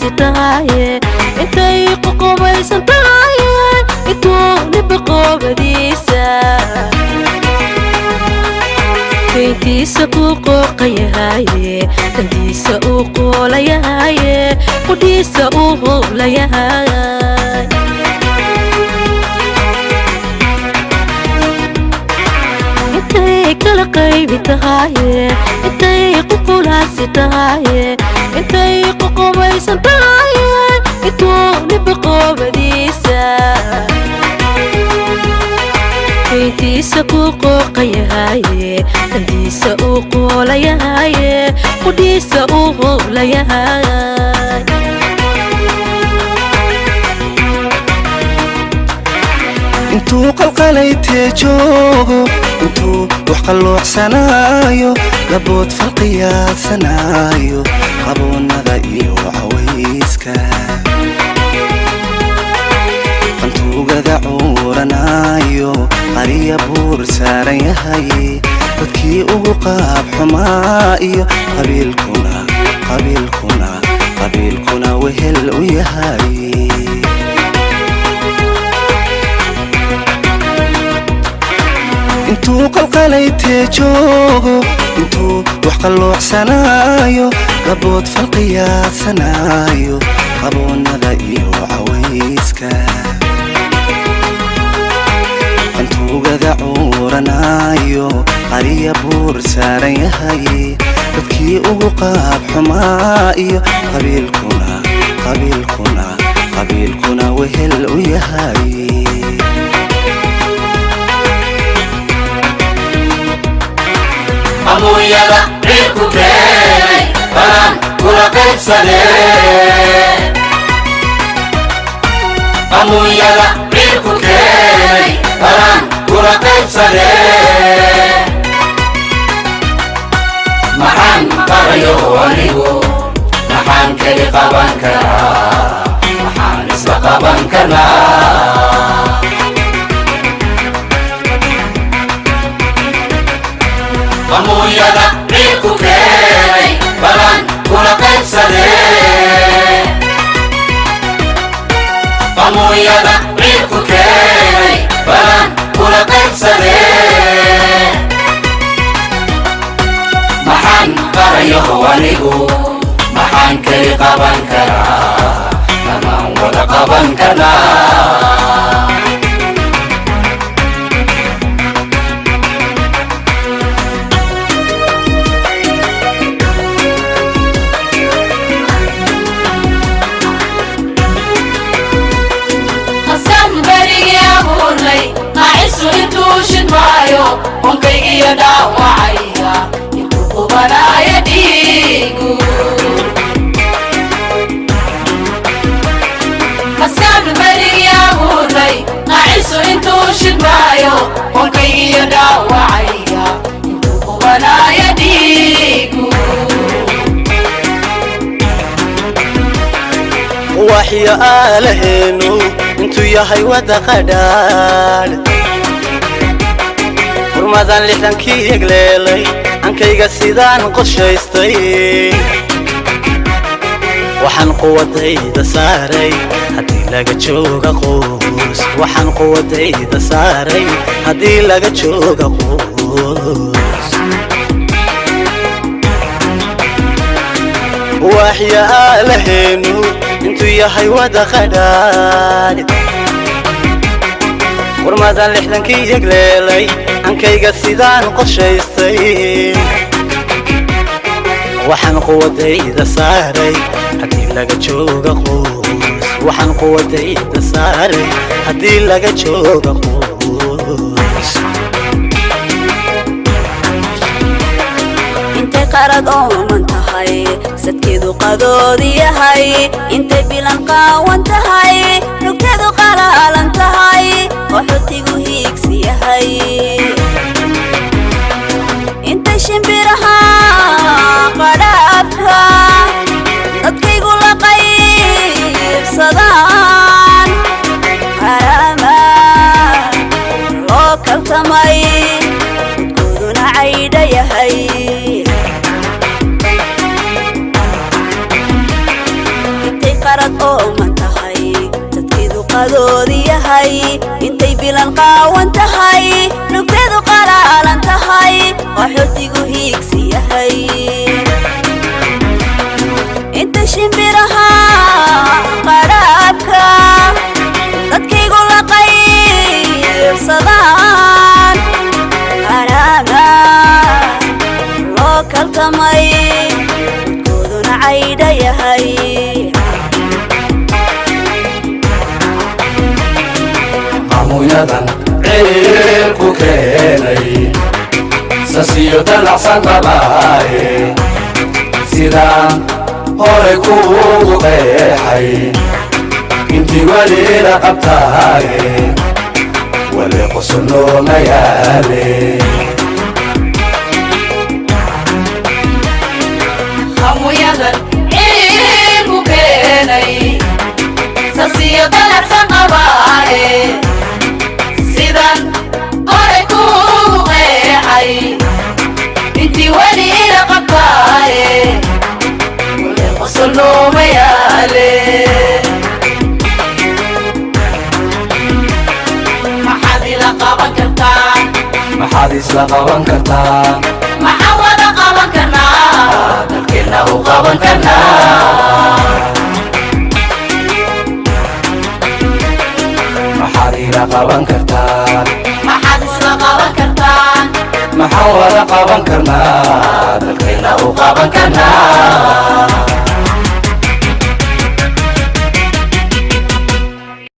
Qulqulaasi tahaye, intay qoqobaysan tahaye, intuu niba qoobadiisa kayntiisa ku qooqayahaye, dantiisa uu qoolayahaye, qudhiisa uu howlayahay. Intay kala qaybi tahaye, intay ququlaasi tahaye, intay qoqobaysan tahaye, intuu niba qoobadiisa kayntiisa ku qooqayahaye, dantiisa uu qoolayahaye, qudhiisa uu howlayahay. Intuu qalqalaytee joogo, intuu wax qalloocsanaayo, labood falqiyaadsanaayo, qaboonnada iyo cawayska, qantuugada cuuranaayo, qariya buur saaran yahay, dadkii ugu qaab xumaa iyo qabiilkuna, qabiilkuna, qabiilkuna wehel u yahay. Intuu qalqalaytee joogo, intuu wax qalloocsanaayo, labood falqiyaadsanaayo, qaboonnada iyo cawayska, qantuugada cuuranaayo, qariya buur saaran yahay, dadkii ugu qaab xumaa iyo qabiilkuna, qabiilkuna, qabiilkuna wehel u yahay. Qamuunyada ciilku keenay balan kula qaybsadee. Qamuunyada ciilku keenay balan kula qaybsadee. Maxaan qarayo anigu? Maxaan keli qaban karaa? Maxaan isla qaban karnaa? Qamuunyada ciilku keenay balan kula qaybsadee. Qamuunyada ciilku keenay balan kula qaybsadee. Maxaan qarayo anigu? Maxaan keli qaban karaa? Dhamaan wada qaban karnaa. Qaskan berigii abuurnay qaacisu intuu shidmaayo, honkaygiyo dhaawacayga intuu qubanaayo dhiigu. Qaskan berigii abuurnay qaacisu intuu shidmaayo, honkaygiyo dhaawacayga intuu qubanaayo dhiigu. Waxyo aalaheenu intuu yahay wada qadhaadh, hurmadan 60-kii yegleelay, ankayga sidaan qorshaystay, waxaan quwadayda saaray haddii laga jooga quus. Waxaan quwadayda saaray haddii laga jooga quus. Waxyo aalaheenu intuu yahay wada qadhaadh, hurmadan 60-kii yegleelay, ankayga sidaan qorshaystay, waxaan quwadayda saaray haddii laga jooga quus. Waxaan quwadayda saaray haddii laga jooga quus. Intay qarad ooman tahay, sadkeedu qadoodi yahay, intay bilan qaawan tahay, rugteedu qalaalan tahay, oo xutigu hiigsi yahay, intay shimbiraha qadhaabka dadkaygu la qaybsadaan, harama loo kaltamay, dadkooduna caydha yahay. Intay Qadoodi yahay, intay bilan qaawan tahay, nugteedu qalaalan tahay, qaxootigu hiigsi yahay, inta shimbiraha qaraabka dadkaygu la qaybsadaan, qaraana loo kaltamay, kooduna caydha yahay. Qamunyadan ciilku keenay, sasiyo dalacsan qabaaye, sidaan horay kuugu qeexay, intii welila qabtaaye, wali qosolnooma yaale. Hamuyadan ciilku keenay, sasiyo dalacsan qabaaye, sidan horay kuugu qeexay, intii weli ila qabtaaye, wali qosol nooma yaale. Maxaad ila qaban kartaa? Maxaad isla qaban kartaa? Maxaan wada qaban karnaa? Dalkeenna u qaban karnaa. Maxaad ila qaban kartaa? Maxaad isla qaban kartaan? Maxaan wada qaban karnaa? Dalkeenna u qaban karnaa.